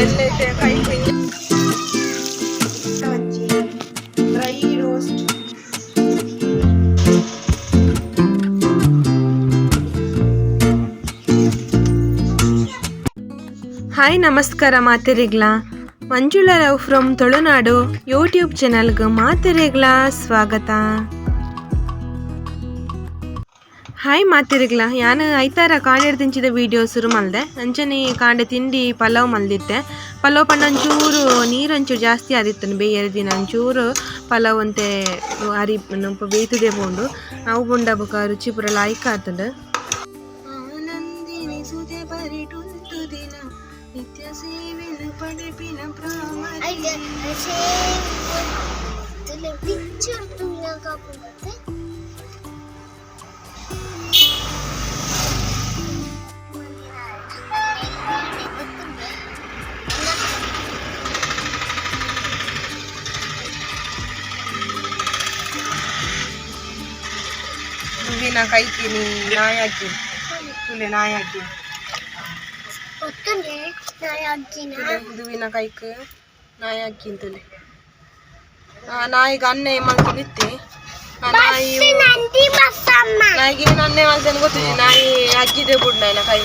ಎಲ್ಲೈತೆ ಕೈಕ್ ಒಂಜಿ dry roast. Hi, ನಮಸ್ಕಾರ ಮಾತೆರೆಗ್ಲಾ. ಮಂಜುಳಾ ರಾವ್ ಫ್ರಮ್ ತುಳುನಾಡು ಯೂಟ್ಯೂಬ್ ಚಾನಲ್ಗೆ ಮಾತೆರೆಗ್ಲಾ ಸ್ವಾಗತ. ಹಾಯ್ ಮಾತೆರೆಗ್ಲಾ. ಯಾನ್ ಐತಾರ ಕಾಂಡೆಡ್ ವಿಡಿಯೋ ಶುರು ಮಲ್ದೆ. ಅಂಚನೆ ಕಾಂಡೆ ತಿಂಡಿ ಪಲಾವ್ ಮಲ್ದಿತ್ತೆ. ಪಲಾವ್ ಪಂಡ ಒಂಚೂರು ನೀರು ಒಂಚೂರು ಜಾಸ್ತಿ ಆದಿತ್ತು. ಬೇಯರ ದಿನ ಒಂಚೂರು ಪಲಾವ್ ಅಂತೆ ಅರಿ ಬೇಯ್ತದೆ ಪೋಂಡು. ಅವು ಬೊಂಡ ಬೊಕ ರುಚಿ ಪೂರ ಲಾಯ್ಕ್ ಆತುಂಡು. ಆನಂದಿನಿ ಸುದೆ ಬರಿಟುಂತು ದಿನ ನಿತ್ಯ ಸೇವೆನು ಪಡೆಪಿನ ಪ್ರಾಮರಿ. ಪಿಕ್ಚರ್ ತೂನಗ. ಹೂವಿನ ಕೈತೀನಿ ನಾಯಿ ತುಲೆ ನಾಯಿ ಹಾಕಿ. ಗೊತ್ತುಂಡೆ ನಾಯಿ. ದುವಿನ ಕೈಕ್ ನಾಯಿ ಹಾಕಿ ತುಲೆ. ನಾಯಿಗೆ ಅನ್ನ ಮಲ್ತೊಂದಿತ್ತಿ ಆ ನಾಯಿ. ನಂದಿ ಬಸ್ಸಮ್ಮ. ನಾಯಿಗೆ ಏನು ಅನ್ನ ಮಲ್ತೇನೆ ಗೊತ್ತಿದೆ. ನಾಯಿ ಅಗ್ಗಿದೆ ಬುಡ್ ನಾಯಿನ ಕೈ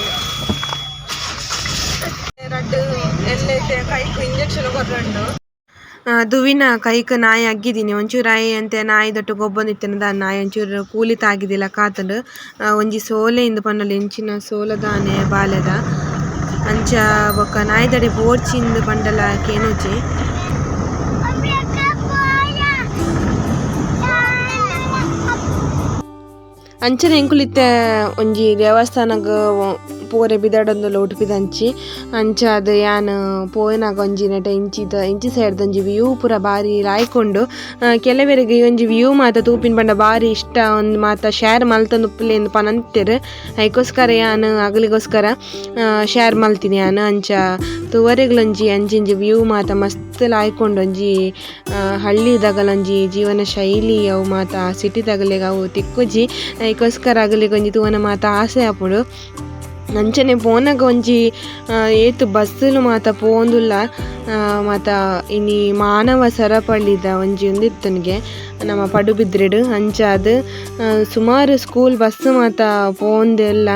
ರಡ್ಡು ಎಲ್ಲೈತೆ ಕೈಕ್ ಇಂಜೆಕ್ಷನ್ ಕೊರ್ರಂಡು. ದುವಿನ ಕೈಕ್ ನಾಯಿ ಅಗ್ಗಿದ್ದೀನಿ. ಒಂಚೂರು ಆಯಿ ಅಂತೆ ನಾಯಿ ದೊಟ್ಟು ಗೊಬ್ಬೊಂದಿತ್ತೇನೆ ದಾನ್ನ ನಾಯಿ ಒಂಚೂರು ಕೂಲಿ ತಾಗಿದಿಲ್ಲ ಕಾತುಂಡು. ಒಂಜಿ ಸೋಲೆ ಇಂದು ಪನ್ನೊಲಿ, ಎಂಚಿನ ಸೋಲ ದಾನೆ ಬಾಲೆದ. ಅಂಚ ಬೊಕ್ಕ ನಾಯಿದಡೆ ಬೋಡ್ಚಿಂದು ಪಂಡಲ ಕೇನುಜಿ. ಅಂಚನೆ ಎಂಕುಲು ಇತ್ತೆ ಒಂಜಿ ದೇವಸ್ಥಾನಗ್ ಪೋರೆ ಪಿದಡೊಂದುಲ್ಲ ಉಡುಪಿದಂಚಿ. ಅಂಚಾದ್ ಯಾನ್ ಪೋಯಿನಾಗ ಒಂಜಿ ನೆಟ ಇಂಚಿದ ಇಂಚಿ ಸೈಡ್ ಒಂಜಿ ವ್ಯೂ ಪೂರ ಬಾರಿ ಲಾಯ್ಕ್ ಉಂಡು. ಕೆಲವೆರೆಗ್ ಈ ಒಂಜಿ ವ್ಯೂ ಮಾತ ತೂಪಿನ ಪಂಡ ಬಾರಿ ಇಷ್ಟ. ಒಂದು ಮಾತ ಶೇರ್ ಮಲ್ತೊಂದು ಉಪ್ಪುಲೆ ಇಂದ್ ಪನೊಂದಿತ್ತೆರ್. ಐಕೋಸ್ಕರ ಯಾನ್ ಅಗಲಿಗೋಸ್ಕರ ಶೇರ್ ಮಲ್ತಿನಿ ಯಾನ್. ಅಂಚ ತೂವರೆಗ್ಲ ಒಂಜಿ ಅಂಚಿಂಚಿ ವ್ಯೂ ಮಾತ ಮಸ್ತ್ ಲಾಯ್ಕ್ ಉಂಡು. ಒಂಜಿ ಹಳ್ಳಿದಗಲೊಂಜಿ ಜೀವನ ಶೈಲಿ ಅವು ಮಾತ ಸಿಟಿ ದಗಲೆಗ್ ಅವು ತಿಕ್ಕುಜಿ. ಐಕೋಸ್ಕರ ಅಗಲಿಗ್ ಒಂಜಿ ತೂವನ ಮಾತ ಆಸೆ ಆಪುಂಡು. ಅಂಚನೆ ಪೋನಗ ಒಂಜಿ ಏತ್ ಬಸ್ಸುಲು ಮಾತ ಪೋವೊಂದುಲ್ಲ ಮಾತ. ಇನಿ ಮಾನವ ಸರಪಳಿದ ಒಂಜಿ ಉಂದಿತ್ತುನ್ಗೆ ನಮ್ಮ ಪಡುಬಿದ್ರೆಡ್. ಅಂಚಾದ್ ಸುಮಾರು ಸ್ಕೂಲ್ ಬಸ್ಸ್ ಮಾತ ಪೋವೊಂದೆಲ್ಲ.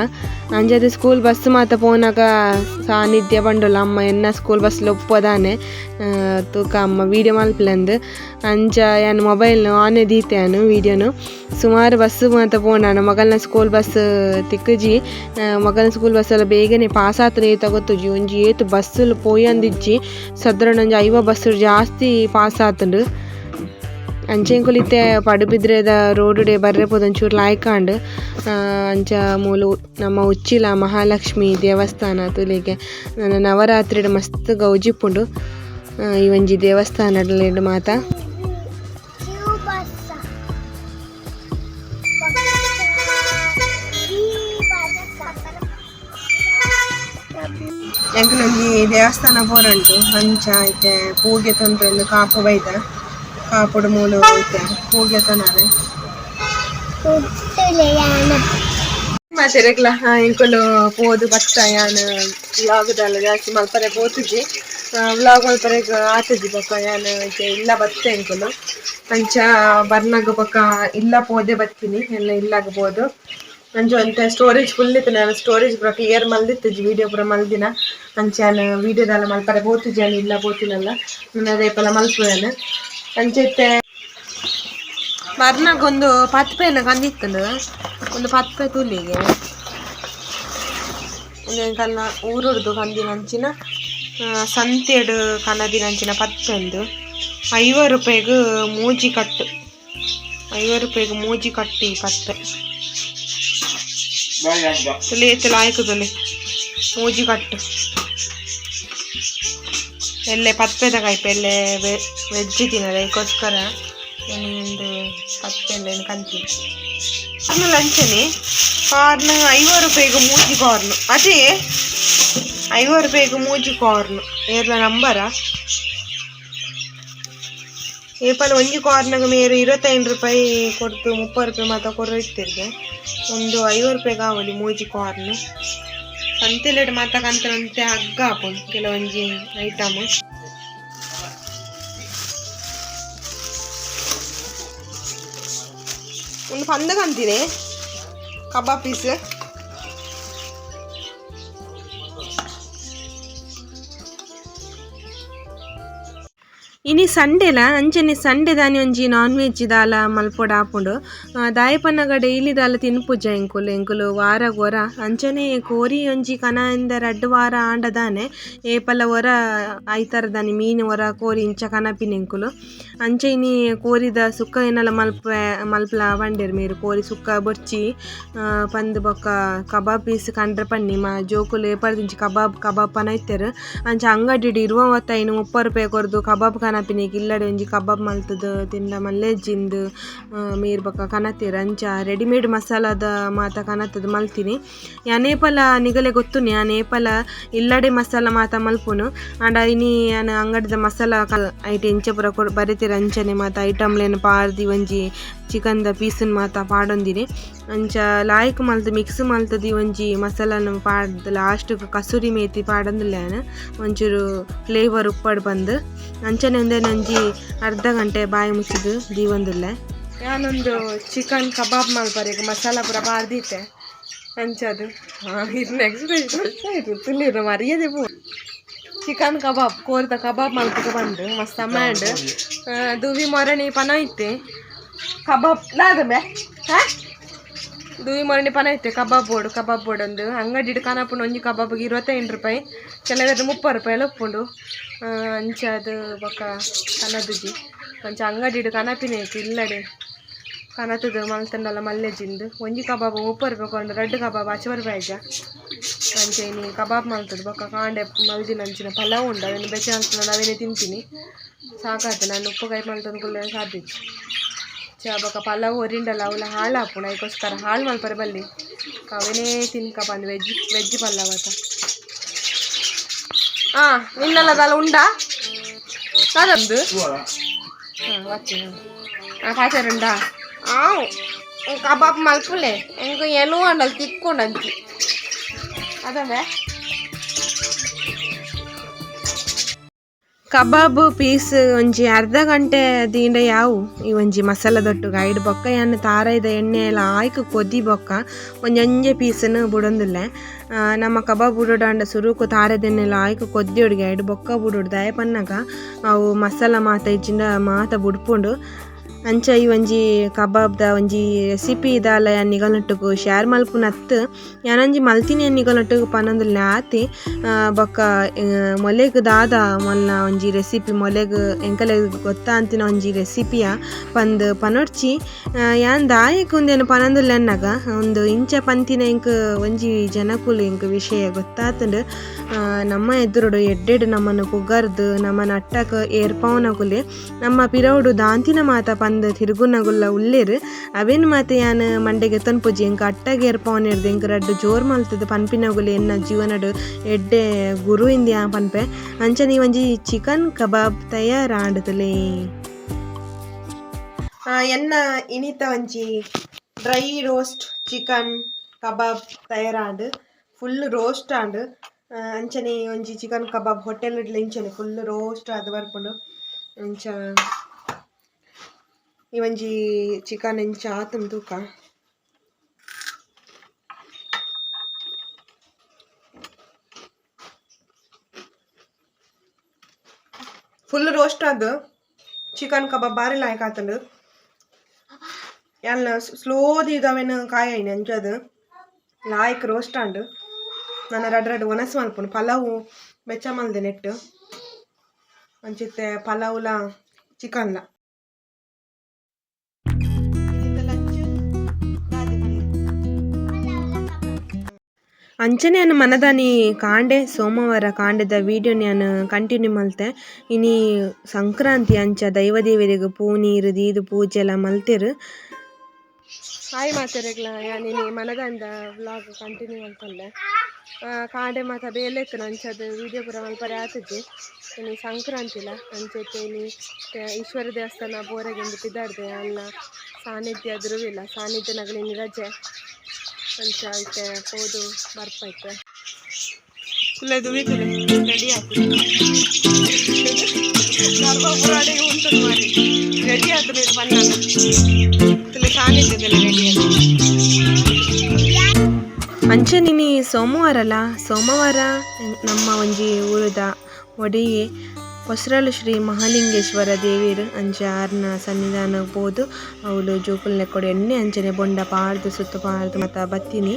ಅಂಚಾದ್ ಸ್ಕೂಲ್ ಬಸ್ಸ್ ಮಾತ ಪೋನಗ ಸಾನ್ನಿಧ್ಯ ಪಂಡೊಲು ಅಮ್ಮ ಎನ್ನ ಸ್ಕೂಲ್ ಬಸ್ಸ್ ಉಪ್ಪದಾನೆ ತೂಕ ಅಮ್ಮ ವೀಡಿಯೋ ಮಲ್ಪುಲೆಂದ್. ಅಂಚ ಯಾನ್ ಮೊಬೈಲ್ ಆನೆ ದೀತೆ ಯಾನ್ ವೀಡಿಯೋನು. ಸುಮಾರು ಬಸ್ಸ್ ಮಾತ ಪೋಂಡಾಂಡ ಮೊಕಲ್ನ ಸ್ಕೂಲ್ ಬಸ್ಸ್ ತಿಕ್ಕುಜಿ. ಮೊಕಲ್ನ ಸ್ಕೂಲ್ ಬಸ್ಸ್ ಎಲ್ಲ ಬೇಗನೆ ಪಾಸ್ ಆತುಂಡ ಏತ ಗೊತ್ತುಜಿ. ಒಂಜಿ ಏತ್ ಬಸ್ಸುಲು ಪೋಯೊಂದಿಜ್ಜಿ. ಸಾಧಾರಣ ಒಂಜಿ 50 ಬಸ್ಸ್ ಜಾಸ್ತಿ ಪಾಸ್ ಆತುಂಡು. ಅಂಚ ಎಂಕುಲು ಇತ್ತೆ ಪಡುಬಿದ್ರೆದ ರೋಡುಡೆ ಬರ್ರೆ ಪೋದು ಒಂಚೂರು ಲಾಯ್ಕ್ ಆಂಡ್. ಅಂಚ ಮೂಲು ನಮ್ಮ ಉಚ್ಚಿಲ ಮಹಾಲಕ್ಷ್ಮಿ ದೇವಸ್ಥಾನ ತೂಲೆಗೆ. ನವರಾತ್ರಿಡ್ ಮಸ್ತ್ ಗೌಜಿ ಉಪ್ಪುಂಡು ಈ ಒಂಜಿ ದೇವಸ್ಥಾನಡ್ ಮಾತ. ಕ್ಯೂ ಬಸ್ಸ ಬಿ ಬಸ್ಸ. ಎಂಕುಲೊಂಜಿ ದೇವಸ್ಥಾನ ಪೋರುಂಡು. ಅಂಚ ಇತ್ತೆ ಪೂಗೆ ತೊಂದ್ರೆ ಕಾಪು ಬೈದ. ಕಾಪುಡು ಮೂಲು ಇತ್ತೆ ಪೂಗೆ ತೊನರೆ. ಹುಟ್ಟುಲೆಯಾನ. ಮಾತೆರೆಗ್ಲ ಎಂಕುಲು ಪೋದು ಬತ್ತ. ಯಾನ್ ವ್ಲಾಗ್ ದಾಲ ಜಾಸ್ತಿ ಮಲ್ಪರೆ ಪೋತುಜಿ. ವ್ಲಾಗ್ ಮಲ್ಪರೆಗ್ ಆತುಜಿ. ಬೊಕ್ಕ ಯಾನ್ ಇತ್ತೆ ಇಲ್ಲ ಬತ್ತೆ ಎಂಕುಲು. ಅಂಚ ಬರ್ನಗ ಬೊಕ್ಕ ಇಲ್ಲ ಪೋದೆ ಬತ್ತೀನಿ ಎಲ್ಲ ಇಲ್ಲಾಗ ಪೋದು. ಅಂಚ ಒಂತೆ ಸ್ಟೋರೇಜ್ ಫುಲ್ ಇತ್ತು. ನಾನು ಸ್ಟೋರೇಜ್ ಪೂರ ಕ್ಲಿಯರ್ ಮಲ್ದಿತ್ತುಜಿ, ವೀಡಿಯೋ ಪೂರ ಮಲ್ದಿನ. ಅಂಚ ಯಾನ್ ವೀಡಿಯೋ ದಾಲ ಮಲ್ಪರೆ ಪೋತುಜಿ. ಯಾನ್ ಇಲ್ಲ ಪೋತಿನಲ್ಲ ನನ್ನ ರೇಪಲ ಮಲ್ಪುವೆನ್. ಅಂಚ ಇತ್ತೆ ಬರ್ನಾಗ ಒಂದು ಪತ್ಪೆನ ಕಂದಿತ್ತುಂಡು. ಒಂದು ಪತ್ಪೆ ತುಲಿಗೆ ಒಂದು ಕನ್ನ ಊರುಡ್ದು ಕಂದಿನಂಚಿನ ಸಂತೆಡ್ ಕನದಿನಂಚಿನ ಪತ್ಪೆಂದು. 50 ರೂಪಾಯಿಗ್ ಮೂಜಿ ಕಟ್ಟು, 50 ರೂಪಾಯಿಗ್ ಮೂಜಿ ಕಟ್ಟಿ ಪತ್ಪೆ. ತುಲೆ ಏತ್ ಲಾಯ್ಕ್ ತುಲೆ ಮೂಜಿ ಕಟ್ಟು. ಎಲ್ಲೆ ಪತ್ಪೆದ ಕಾಯ್ಪೆ ಎಲ್ಲೆ ವೆಜ್ ತಿನ್ನರೆ. ಅದಕ್ಕೋಸ್ಕರ ಒಂದು ಪತ್ಪೆ ಎಲ್ಲ ಕಂತೀನಿ. ಆಮೇಲೆ ಅಂಚನೆ ಕಾರ್ನ್ 50 ರೂಪಾಯಿಗೆ ಮೂಜಿ ಕಾರ್ನ್. ಅದೇ 50 ರೂಪಾಯಿಗೆ ಮೂಜಿ ಕಾರ್ನ್ ಏರ್ಲ ನಂಬರ. ಏಪಲ ಒಂಜಿ ಕಾರ್ನಾಗ ಮೇರು 25 ರೂಪಾಯಿ ಕೊಡ್ತು 30 ರೂಪಾಯಿ ಮಾತ ಕೊರ ಇತ್ತಿರ್ಗೆ. ಒಂದು 50 ರೂಪಾಯಿಗೆ ಆವಲಿ ಮೂಜಿ ಕಾರ್ನ್. ಸಂತೆಲೆಡ್ ಮಾತ ಕಂತನಂತೆ ಹಗ್ಗ ಆಪುಂಡು ಕೆಲವೊಂಜಿ ಐಟಮ್. ಒಂದು ಪಂದ ಕಂತಿನಿ ಕಬಾಬ್ ಪೀಸ್. ಇನಿ ಸಂಡೆಲ ಅಂಚನೆ ಸಂಡೆ ದಾನಿ ಒಂಜಿ ನಾನ್ ವೆಜ್ ದಾಲ ಮಲ್ಪೊಡು ಆಪುಂಡು. ದಾಯೆ ಪನ್ನಗ ಡೈಲಿ ದಾಲ ತಿನ್ಪುಜ ಎಂಕುಲು ಎಂಕುಲು ವಾರ ಗೊರ ಅಂಚನೆ ಕೋರಿ ಒಂಜಿ ಕನಂದ ರಡ್ಡ್ ವಾರ ಆಂಡ ದಾನೆ ಏಪಲ ಒರ ಐತಾರ ದಾನಿ ಮೀನು ಒರ ಕೋರಿ ಇಂಚ ಕನಪಿನ ಎಂಕುಲು. ಅಂಚ ಇನಿ ಕೋರಿದ ಸುಕ್ಕ ಏನಲ ಮಲ್ಪೆ ಮಲ್ಪಲ ಪಂಡೆರ್ ಮೇರ್ ಕೋರಿ ಸುಕ್ಕ ಬೊರ್ಚಿ ಪಂದ್ ಬೊಕ್ಕ ಕಬಾಬ್ ಪೀಸ್ ಕಂಡ್ರೆ ಪನ್ನಿ ಮಾ ಜೋಕುಲು ಏಪರ್ದಿಂಚಿ ಕಬಾಬ್ ಕಬಾಬ್ ಪನ ಇತ್ತೆರ್. ಅಂಚ ಅಂಗಡಿಡ್ 25 30 ರೂಪಾಯಿ ಕೊರ್ದು ಕಬಾಬ್ ಕನಪಿನೆಗ್ ಇಲ್ಲಡೆ ಒಂಜಿ ಕಬಾಬ್ ಮಲ್ತುದು ತಿಂಡ ಮಲ್ಲೆಜ್ಜಿಂದ್ ಮೇರ್ ಬೊಕ್ಕ ಕನತೆರ್. ಅಂಚ ರೆಡಿಮೇಡ್ ಮಸಾಲದ ಮಾತ ಕನತುದು ಮಲ್ತಿನಿ. ಯಾನ್ ಏಪಲ ನಿಗಲೆ ಗೊತ್ತುನಿ ಯಾನ್ ಏಪಲ ಇಲ್ಲಡೆ ಮಸಾಲ ಮಾತ ಮಲ್ಪುನು. ಆಂಡ ಇನಿ ಯಾನ್ ಅಂಗಡಿದ ಮಸಾಲ ಐಟ್ ಎಂಚ ಪೂರ ಬರೆತೆರ್ ಅಂಚನೆ ಮಾತ ಐಟಮ್ಲೆನ್ ಪಾರ್ದಿ ಒಂಜಿ ಚಿಕನ್ ದ ಪೀಸ್ ನ್ ಮಾತ ಪಾಡೊಂದಿನಿ. ಅಂಚ ಲಾಯ್ಕ್ ಮಲ್ತ್ ಮಿಕ್ಸ್ ಮಲ್ತುದು ಒಂಜಿ ಮಸಾಲನ್ ಪಾಡ್ದ್ ಲಾಸ್ಟ್ ಗ್ ಕಸೂರಿ ಮೇಥಿ ಪಾಡೊಂದುಲ್ಲೆ ಯಾನ್ ಒಂಚೂರು ಫ್ಲೇವರ್ ಉಪ್ಪಡ್ ಪಂದ್. ಅಂಚನೆ ಉಂದೆನ್ ಒಂಜಿ ಅರ್ಧ ಗಂಟೆ ಬಾಯಿ ಮುಚ್ಚಿದ್ ದೀವೊಂದುಲ್ಲೆ. ಯಾನೊಂದು ಚಿಕನ್ ಕಬಾಬ್ ಮಲ್ಪರೆಗ್ ಮಸಾಲ ಪೂರ ಪಾಡ್ದಿತ್ತೆ ಅಂಚದ್ ಇರ್ನ ಎಕ್ಸ್ಪ್ರೆಷನ್ ತುಲ್ಲಿರ ಮರ್ಯಾದೆ ಪೋ. ಚಿಕನ್ ಕಬಾಬ್ ಕೋರಿದ ಕಬಾಬ್ ಮಲ್ಪುಗ ಬಂದು ಮಸ್ತ್ ಅಮ್ಯಾಂಡ್ ದುವಿ ಮೊರಣಿ ಪನ ಇತ್ತೆ ಕಬಾಬ್ ದಾದಮೆ ಹಾ ದುವಿ ಮೊರಣಿ ಪನ ಇತ್ತೆ ಕಬಾಬ್ ಬೋಡು ಕಬಾಬ್ ಬೋಡು ಅಂದು ಅಂಗಡಿಡ್ ಕನಪುಂಡು ಒಂಜಿ ಕಬಾಬ್ಗೆ 25 ರೂಪಾಯಿ ಕೆಲವೆರ್ 30 ರೂಪಾಯಿ ಉಪ್ಪುಂಡು. ಅಂಚ ಅದು ಬೊಕ್ಕ ಕನದುಜಿ ಅಂಚ ಅಂಗಡಿಡ್ ಕನಪಿನೇಕ್ ಇಲ್ಲಡೆ ಕನತುದು ಮಲ್ತಂಡಲ ಮಲ್ಲೆಜಿಂದು ಒಂಜಿ ಕಬಾಬ್ 30 ರೂಪಾಯಿ ಕೊಂಡು ರಡ್ಡ್ ಕಬಾಬ್ 50 ರೂಪಾಯಿ ಆಯ್ಜ. ಅಂಚ ಇನಿ ಕಬಾಬ್ ಮಲ್ತುದು ಬೊಕ್ಕ ಕಾಂಡೆ ಮಲ್ದಿನ ಅಂಚಿನ ಪಲಾವ್ ಉಂಡು ಅವೆನ್ ಬೆಚ್ಚ ಮಲ್ತುಂಡ ಅವೆನೆ ತಿಂತೀನಿ ಸಾಕಾತು. ನಾನು ಉಪ್ಪು ಕೈ ಮಲ್ತೊಂದು ಕುಲ್ಲೆ ಸಾಧ್ಯಿಜ್ಜಿ. ಚ ಬೊಕ್ಕ ಪಲಾವ್ ಒರಿಂಡಲ ಅವುಲ ಹಾಳಾಪುಂಡು ಐಕೋಸ್ಕರ ಹಾಳು ಮಲ್ಪರೆ ಬಲ್ಲಿ ಅವೆನೇ ತಿನ್ಕ ಪಂದ್ ವೆಜ್ ವೆಜ್ ಪಲಾವ್ ಆತ. ನಿನ್ನಲ್ಲ ದಾಲ ಉಂಡಾ ದಾದಂದು ಪಾತೆರುಂಡಾ ಆವು ಕಬಾಬ್ ಮಲ್ಪುಲೆ ಎಂಕ್ ಎಲು ಅಂಡಲ್ ತಿಕ್ಕೊಂಡಂಚಿ ಅದವೇ. ಕಬಾಬ್ ಪೀಸ್ ಒಂಜಿ ಅರ್ಧ ಗಂಟೆ ದೀಂಡ ಯಾವು ಈ ಒಂಜಿ ಮಸಾಲ ದೊಟ್ಟುಗು ಐಡ್ ಬೊಕ್ಕ ಯಾನ್ ತಾರಾಯಿದ ಎಣ್ಣೆ ಎಲ್ಲ ಆಯ್ಕ್ ಕೊದಿ ಬೊಕ್ಕ ಒಂಜೊಂಜೆ ಪೀಸನ್ನು ಬುಡೊಂದುಲ್ಲೆ. ನಮ್ಮ ಕಬಾಬ್ ಬುಡೊಡಾಂಡ ಸುರುಕು ತಾರಾಯ್ದ ಎಣ್ಣೆ ಎಲ್ಲ ಆಯ್ಕ್ ಕೊದ್ದಿಯೊಡುಗೆ ಐಡ್ ಬೊಕ್ಕ ಬುಡೊಡು ದಾಯೆ ಪನ್ನಗ ಅವು ಮಸಾಲ ಮಾತ ಇಜ್ಜಿಂಡ ಮಾತ ಬುಡ್ಪುಂಡು. ಅಂಚ ಈ ಒಂಜಿ ಕಬಾಬ್ದ ಒಂಜಿ ರೆಸಿಪಿ ದಾಲ ಯಾನ್ ನಿಗಲ್ನೊಟ್ಟುಗು ಶೇರ್ ಮಲ್ಪುನತ್ ಯಾನೊಂಜಿ ಮಲ್ತಿನಿ ಯಾನ್ ನಿಗಲ್ನೊಟ್ಟುಗು ಪನೊಂದುಲ್ಲೆ ಆತೆ. ಬೊಕ್ಕ ಮೊಲೆಗ್ ದಾದ ಮಲ್ನ ಒಂಜಿ ರೆಸಿಪಿ ಮೊಲೆಗ್ ಎಂಕಲೆಗ್ ಗೊತ್ತಾಂತಿನ ಒಂಜಿ ರೆಸಿಪಿಯ ಪಂದ್ ಪನೊಡ್ಚಿ. ಯಾನ್ ದಾಯೆಗ್ ಉಂದೆನ್ ಪನೊಂದುಲ್ಲೆ ಅನ್ನಗ ಉಂದು ಇಂಚ ಪಂತಿನ ಎಂಕ್ ಒಂಜಿ ಜನಕುಲು ಎಂಕ್ ವಿಷಯ ಗೊತ್ತಾತುಂಡು. ನಮ್ಮ ಎದುರುಡು ಎಡ್ಡೆಡ್ ನಮನ್ ಪುಗರ್ದ್ ನಮನ್ ಅಟ್ಟಕ್ ಏರ್ಪಾವುನಕುಲೆ ನಮ್ಮ ಪಿರವುಡು ದಾಂತಿನ ಮಾತ ಪಂದ್ ತಿರುಗುನಗುಲ್ಲ ಉಲ್ಲೆರ್. ಅವೆನ್ ಮಾತ ಯಾನ್ ಮಂಡೆಗೆ ಎತ್ತೊನ್ಪುಜಿ ಎಂಕ್ ಅಟ್ಟಗ್ ಏರ್ಪಾವುನೆರ್ದ್ ಎಂಕ್ ರಡ್ಡ್ ಜೋರ್ ಮಲ್ತುದು ಪನ್ಪಿನಗುಲೆ ಎನ್ನ ಜೀವನಡ್ ಎಡ್ಡೆ ಗುರು ಇಂದ್ ಯಾನ್ ಪನ್ಪೆ. ಅಂಚನೆ ಒಂಜಿ ಚಿಕನ್ ಕಬಾಬ್ ತಯಾರಾಂಡುದುಲೇ. ಎನ್ನ ಇನಿತ ಒಂಜಿ ಡ್ರೈ ರೋಸ್ಟ್ ಚಿಕನ್ ಕಬಾಬ್ ತಯಾರಾಂಡ್ ಫುಲ್ ರೋಸ್ಟ್ ಆಂಡ್. ಅಂಚನೆ ಒಂಜಿ ಚಿಕನ್ ಕಬಾಬ್ ಹೋಟೆಲ್ ಇಡ್ಲ ಇಂಚನೆ ಫುಲ್ ರೋಸ್ಟ್ ಆದ್ ಬರ್ಪುಂಡು. ಅಂಚ ಈ ಒಂಜಿ ಚಿಕನ್ ಇಂಚ ಆತುಂಡು ತೂಕ. ಫುಲ್ ರೋಸ್ಟ್ ಆದ್ ಚಿಕನ್ ಕಬಾಬ್ ಬಾರಿ ಲಾಯ್ಕ್ ಆತುಂಡು. ಯಾನ್ ಸ್ಲೋ ದೀದ್ ಅವೆನ್ ಕಾಯೈನಿ ಅಂಚಾದ್ ಲಾಯ್ಕ್ ರೋಸ್ಟ್ ಆಂಡ್. ನನ ರಡ್ಡ್ ರಡ್ಡ್ ಒನಸ್ ಮಲ್ಪುನು ಪಲಾವು ಬೆಚ್ಚ ಮಲ್ದೆ ನೆಟ್ಟ್ ಅಂಚಿತ್ತೆ ಪಲಾವುಲ ಚಿಕನ್ಲ. ಅಂಚನೆ ಯಾನ್ ಮನದಾನಿ ಕಾಂಡೆ ಸೋಮವಾರ ಕಾಂಡೆದ ವೀಡಿಯೋನ್ ಯಾನ್ ಕಂಟಿನ್ಯೂ ಮಲ್ತೆ. ಇನಿ ಸಂಕ್ರಾಂತಿ ಅಂಚ ದೈವ ದೇವೆರೆಗ್ ಪೂ ನೀರು ದೀದ್ ಪೂಜೆ ಲ ಮಲ್ತೆರ್. ಹಾಯ್ ಮಾತೆರೆಗ್ಲ ಯಾನ್ ಇನಿ ಮನದಾನಿದ ವ್ಲಾಗ್ ಕಂಟಿನ್ಯೂ ಮಲ್ತೊಂದೆ. ಕಾಂಡೆ ಮಾತ ಬೇಲೆ ಇತ್ತುಂಡು ಅಂಚಾದ್ ವೀಡಿಯೋ ಪೂರ ಮಲ್ಪರೆ ಆತುಜಿ. ಇನಿ ಸಂಕ್ರಾಂತಿಲ ಅಂಚ ಇನಿ ಈಶ್ವರ ದೇವಸ್ಥಾನ ಪೋರೆಗ್ ಪಿದಾಡ್ದೆ ಅಲ್ಲ ಸಾನ್ನಿಧ್ಯ ದುರುವಿಲ್ಲ ಸಾನ್ನಿಧ್ಯ ನಗಲಿ ಇನಿ ರಜೆ ಅಂಚ ಇತ್ತೆ ಪೋದು ಬರ್ಪ ಇತ್ತೆ. ತುಲೆ ದುವಿ ತುಲೆ ರೆಡಿ ಆತು. ಗರ್ಭಪುರಾಡಿಗೆ ಉಂಟು ಮಾರಿ ರೆಡಿ ಆತು. ನೀನು ಬಣ್ಣ ತುಲೆ ಸಾನಿಧ್ಯದಲ್ಲಿ ರೆಡಿ ಆಯ್ತು. ಅಂಚನೆ ಸೋಮವಾರಲ್ಲ, ಸೋಮವಾರ ನಮ್ಮ ಒಂಜಿ ಊರುದ ಒಡೆಯೇ ಹೊಸರಳು ಶ್ರೀ ಮಹಾಲಿಂಗೇಶ್ವರ ದೇವಿರ್. ಅಂಚ ಆರ್ನ ಸನ್ನಿಧಾನ ಪೋದು ಅವ್ಲು ಜೋಕುಲ್ನ ಕೊಡಿ ಎಣ್ಣೆ ಅಂಚನೆ ಬೊಂಡ ಪಾಡ್ದು ಸುತ್ತು ಪಾಡ್ದು ಮತ ಬತ್ತಿನಿ.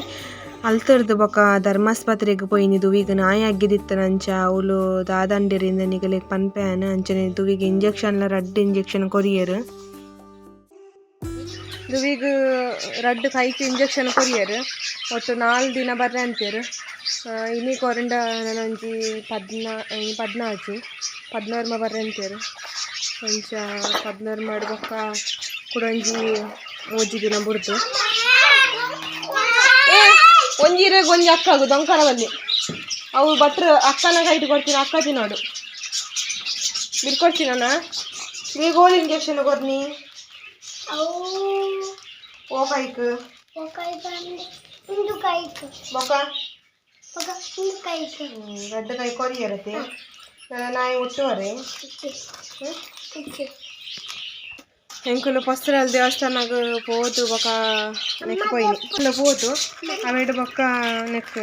ಅಲ್ತರ್ದು ಬೊಕ ಧರ್ಮಾಸ್ಪತ್ರೆಗ್ ಪೋಯಿನಿ. ದುವಿಗ್ ನಾಯಿ ಅಗ್ಗಿದಿತ್ತನ. ಅಂಚ ಅವ್ಲು ದಾದಂಡಿರಿಂದ ನಿಗಲೆಗ್ ಪನ್ಪೆಯಾನ. ಅಂಚನೆ ದುವಿಗ್ ಇಂಜೆಕ್ಷನ್ ಲ ರಡ್ಡ್ ಇಂಜೆಕ್ಷನ್ ಕೊರಿಯೆರ್. ದುವಿಗ್ ರಡ್ಡ್ ಕೈಕ್ ಇಂಜೆಕ್ಷನ್ ಕೊರಿಯೆರ್. ಒಟ್ಟು 4 ದಿನ ಬರ್ರೆ ಅಂತೆರ್. ಇನಿ ಕೊರಂಡ ನನೊಂಜಿ 14, 16 ಬರ್ರೆ ಅಂತೆರ್. ಅಂಚ 16 ಮಾಡಿ ಬೊಕ್ಕ ಕುಡೊಂಜಿ 3 ದಿನ ಬುಡ್ದು. ಏ, ಒಂಜಿ ಇರೆಗ್ ಒಂಜಿ ಅಕ್ಕಾಗು ದೊಂಕರ ಬಲ್ಲಿ. ಅವು ಭಟ್ರು ಅಕ್ಕನ ಕೈಟ್ ಕೊಡ್ತೀನಿ, ಅಕ್ಕ ತಿನ್ನೋಡು. ಬಿರ್ಕೊಡ್ತೀನಣ್ಣ. ಈಗ ಓಲ್ ಇಂಜೆಕ್ಷನ್ ಕೊರ್ನಿ? ಅವು. ಓ ಕೈಕ್? ಕೈ ಬಂದು ಇಂದು ಕೈಕ್. ಬೊಕ? ಬೊಕ ಇಂದು ಕೈಕ್. ರಡ್ಡ್ ಕೈ ಕೊರಿಯರತೆ. ನಾಯಿ ಹುಟ್ಟುವರೆ. ಎಂಕುಲು ಪಸ್ರಲ್ಲಿ ದೇವಸ್ಥಾನಗ್ ಪೋದು ಬೊಕ ನೆಕ್ ಪೋಯಿನಿ. ಎಲ್ಲ ಪೋದು ಅವೆಡ್ ಬೊಕ್ಕ ನೆಕ್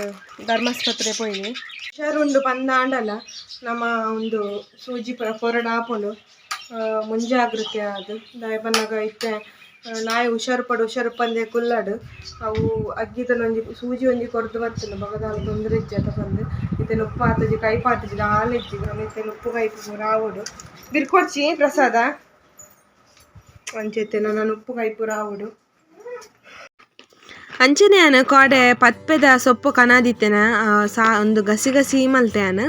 ಧರ್ಮಾಸ್ಪತ್ರೆ ಪೋಯಿನಿ. ಹುಷಾರುಂಡು ಪಂದಾಂಡಲ ನಮ್ಮ ಒಂದು ಸೂಜಿ ಪೂರ ಕೊರಡ ಆಪುಂಡು. ಮುಂಜಾಗ್ರತೆ ಅದು ದಾಯೆ ಪನ್ನಗ ಇತ್ತೆ ನಾಯಿ ಹುಷಾರು ಪಡು ಹುಷಾರು ಪಂದೆ ಕುಲ್ಲಡು. ಅವು ಅಗ್ಗಿದನ ಒಂಜಿ ಸೂಜಿ ಒಂಜಿ ಕೊರ್ದು ಬತ್ತುಂಡು. ಬೊಕ ದಾಲ ತೊಂದರೆ ಇಜ್ಜಿ ಅತ ಪಂದ್. ಇತ್ತೆ ನುಪ್ಪು ಆತುಜಿ, ಕೈಪ್ ಆತುಜಿ, ದಾಲ ಇಜ್ಜಿ. ಇತ್ತೆ ನುಪ್ಪು ಕೈಪು ಪೂರ ಆವೊಡು. ಬಿರ್ಕೊಡ್ಚಿ ಪ್ರಸಾದ. ಅಂಚೆತ್ತೆ ನನ್ನ ನುಪ್ಪು ಕೈಪು ಆವೊಡು. ಅಂಚನೆ ಯಾನ್ ಕೋಡೆ ಪತ್ಪೆದ ಸೊಪ್ಪು ಕನಾದಿತ್ತೆನ. ಸಾ ಒಂದು ಗಸಿ ಗಸಿ ಮಲ್ತೆ ಯಾನ್.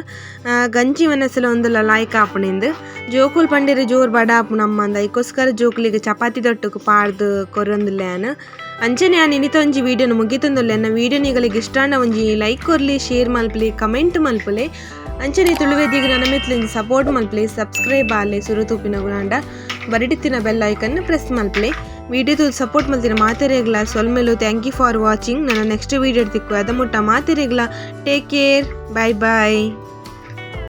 ಗಂಜಿ ವನಸಲ ಒಂದುಲ ಲಾಯ್ಕ್ ಆಪುನಿಂದ್. ಜೋಕುಲು ಪಂಡೆರ್ ಜೋರು ಬಡ ಆಪುಂಡು ಅಮ್ಮ. ಐಕೋಸ್ಕರ ಜೋಕುಲಿಗ್ ಚಪಾತಿ ದೊಟ್ಟುಗು ಪಾಡ್ದು ಕೊರೊಂದುಲ್ಲೆ ಯಾನ್. ಅಂಚನೆ ಯಾನ್ ಇನಿತ ಒಂಜಿ ವೀಡಿಯೋನು ಮುಗಿತೊಂದುಲ್ಲೆ. ಎನ್ನ ವೀಡಿಯೋ ನಿಗಲಿಗ್ ಇಷ್ಟ ಆಂಡ ಒಂಜಿ ಲೈಕ್ ಕೊರ್ಲಿ, ಶೇರ್ ಮಲ್ಪುಲೆ, ಕಮೆಂಟ್ ಮಲ್ಪುಲೆ. ಅಂಚನೆ ತುಳುವೆದಿಗ್ ನನ ಮಿತ್ತ್ ಸಪೋರ್ಟ್ ಮಲ್ಪುಲೆ, ಸಬ್ಸ್ಕ್ರೈಬ್ ಆಲೆ. ಸುರು ತೂಪಿನ ಗುಣಾಂಡ ಬರಿಡಿತ್ತಿನ ಬೆಲ್ ಐಕನ್ ಪ್ರೆಸ್ ಮಲ್ಪುಲೆ. ವೀಡಿಯೋ ತೂದು ಸಪೋರ್ಟ್ ಮಲ್ತಿನ ಮಾತೆರೆಗ್ಲ ಸೊಲ್ಮೆಲು. Thank you for watching. ನನ್ನ ನೆಕ್ಸ್ಟ್ ವೀಡಿಯೋ ತಿಕ್ಕು. ಅದ ಮುಟ್ಟ ಮಾತೆರೆಗ್ಲ ಟೇಕ್ ಕೇರ್, ಬಾಯ್ ಬಾಯ್.